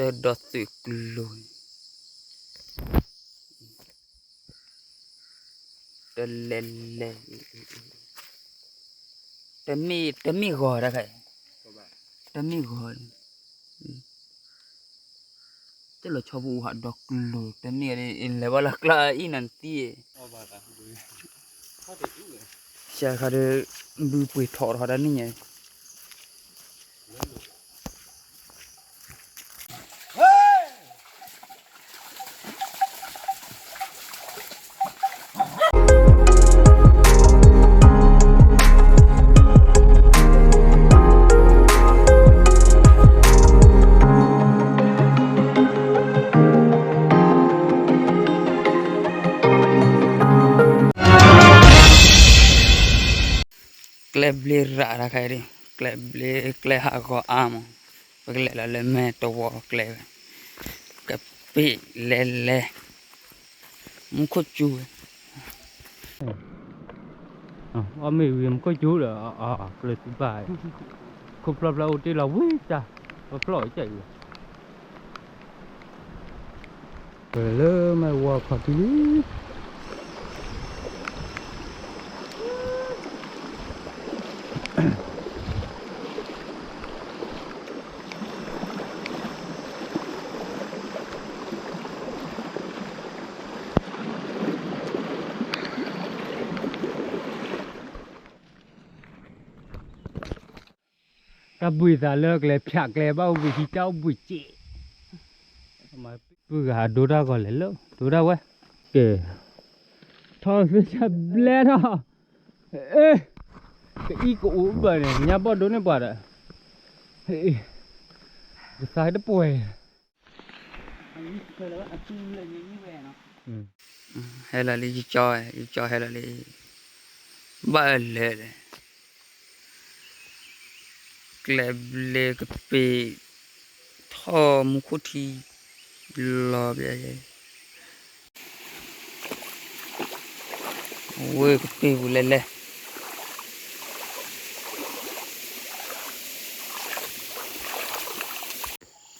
တၢ်ဒီသုးကျိၤ, တလဲၤလဲၤ, တမ့ၢ်ဂီၤတခါ, တမ့ၢ်ဂီၤ, တၢ်လီၤဆီပူၤဟးဒီကျိၤ တမ့ၢ်ဂီၤ လဲၤဘၣ်လၢကျါအံၤနၤသံ, စးခါဒီး ဘုပှ့ၤထီၣ်ထီၣ်တၢ်နံၣ်ညါ ကျဲဘျ့ရးတခါအံၤ, ကျဲဘျ့ကျဲဟးဂီၤအါမး, ပကလဲၤလီၤလၢမဲာ်တဝီကျဲဝဲ, ကပ့ၤလဲၤလဲၤ, မူခိၣ်စူၤဝဲ, အီၣ်မ့ၢ်ဝံၤမူခိၣ်စူၤဒီး, ကျဲသံဘၣ်, ခိၣ်ဖျီၣ်ဖျီၣ်အိၣ်တ့ၢ်လီၤဝံၤတၢ်, ဖျီၣ်ဖျီၣ်ကဲအံၤ ပလၢမဲာ်ဝီခီၣ်ထံလံ. တၢ်ဘှံးသးလၢကျဲဖၠးကျဲဘၣ်အိၣ်ဘှံးဟံးတၢ်အိၣ်ဘှံးစ့ၢ်, ပုၢ်ဂၤဒိတၢ်ဂီၤလဲၤလၢ ဒိတၢ်ဝဲ, ကဲ, ထီၣ်သ့ၣ်ဘျဲထီၣ်, အ့, ကအံၣ်ကအိၣ်ဘၣ်န့ၣ် ညါဘီၣ်ဒိန့ၢ်ပှၤဒီး, ကသါတပှဲၤ ဟဲလီၤလံယကၠီ, ယကၠီဟဲလီၤလံ, ဘၣ်လဲၤလဲၤ, ကျဲဘျ့ကပ့ၤထီၣ်မူခိၣ်ထံလီၤဘျဲ, ဝ့ၢ်ကပ့ၤပူၤလဲၤလဲၤ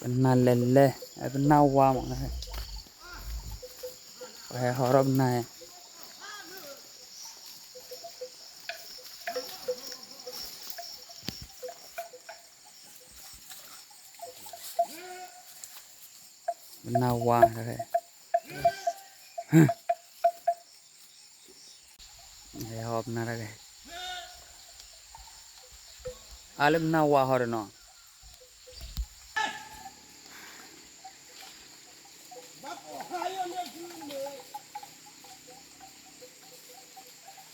ပနၢ်လဲၤလဲၤ, ပနၢ်ဝါမး, ပဟဲဟီထီၣ်ပနၢ်, ပနၢ်ဝါ, ဟဲဟီပနၢ်တဂၤ, အါလၢပနၢ်ဝါဟီဒီးနီၤ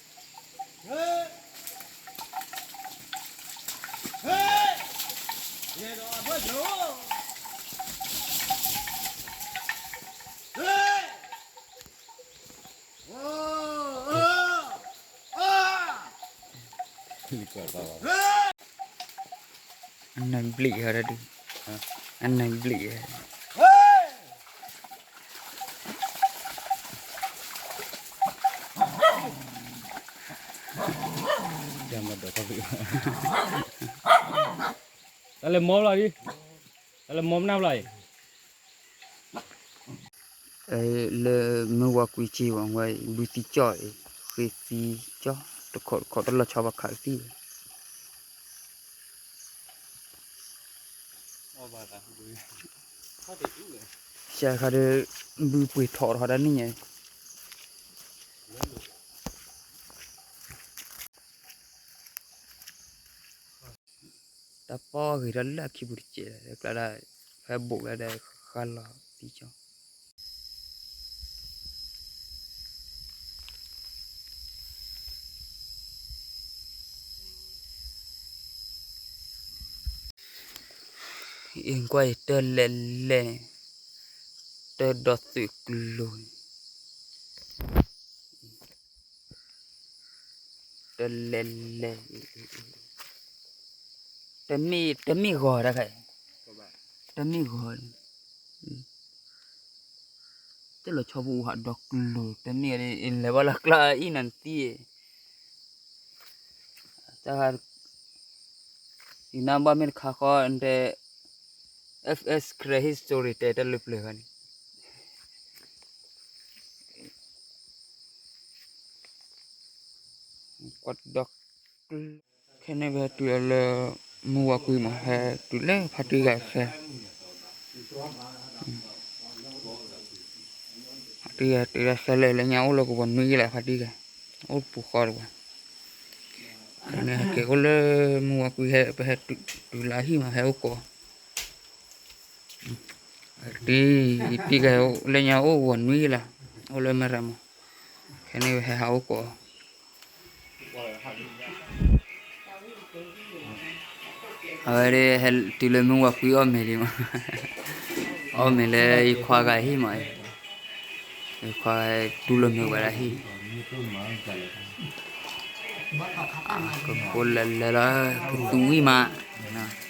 အနၢၤဘျံးဟဲဒုး, အနၢၤဘျံးဟဲ, တၢ်လဲၤမီဘျီဒ်, တၢ်လဲၤမီပနၢ်ဘျီအံၤ လၢမုၢ်ဝါကွံာ်စ့ဝဲ, ဝဲဘုသံကၠီၣ်အံၤ, ဃ့သံကၠီၣ်, တခိးတခိးတလီၤဆီဘၣ်ခးသံဝဲ, စးခါဒီး ဘုပှ့ၤထီၣ်ထီၣ်တၢ်နံၣ်ညါ တၢ်ပီၣ်ဂ့ၤထီၣ်လၢအခံပူၤတစဲး, ကျါဒၣ် ဖဲဘိးဝဲဒၣ်ဃါလီၤသံကၠီၣ်, အံၤကွၢ်အံၤ တၢ်လဲၤလဲၤ, တၢ်ဒီသုးကျိၤ တလဲၤလဲၤ, တမ့ၢ်ဂီၤတခါ, တမ့ၢ်ဂီၤ, တၢ်လီၤဆီပူၤဟးဒီကျိၤ တမ့ၢ်ဂီၤ, လဲၤဘၣ်လၢကျါအံၤနၤနသံ, တၢ် ယနၢ်ဘၣ်မ့ၢ်တခါဃီ တဲ, F S Karen History တဲတၢ်လၢပျၢၤဘၣ်န့ၣ် ကွၢ်ဒီး ခဲန့ၣ်ပဟဲတုၤလၢ မုၢ်ဝါကွံမး ဟဲတုၤလၢဖါတံၢ်ဂၤစဲး, ဖါတံၢ်ဂၤတုၤလၢစဲးလၢ လၢညါအိၣ်လၢကဝီၤနွံကလး ဖါတံၢ်ဂၤ, အိၣ်တပူၤဃီတဝဲ, န့ၣ်ဟဲက့ၤအိၣ်လၢမုၢ်ဝါကွံ ဟဲပဟဲတုၤလၢဟံၣ်မး ဟဲအိၣ်ကိး တံၢ် တံၢ်ဂၤ လၢညါအိၣ်ကဝီၤနွံကလး, အိၣ်လၢမဲၢ်ရၤမး, ခဲန့ၣ်ပဟဲဟးအိၣ်ကိး အဝဲဒၣ်ဟဲတုၤလၢမုၢ်ဝါကွံအီၣ်မ့ၤလံမး, အီၣ်မ့ၤလၢယခွါဂၤဟံၣ်မး, ယခွါတူၢ်လိာ်မ့ၤဝဲဒၣ်ဟံၣ်, ကကိးလၢလၢလီၤ ကသူဝံၣ်မး, န့ၣ်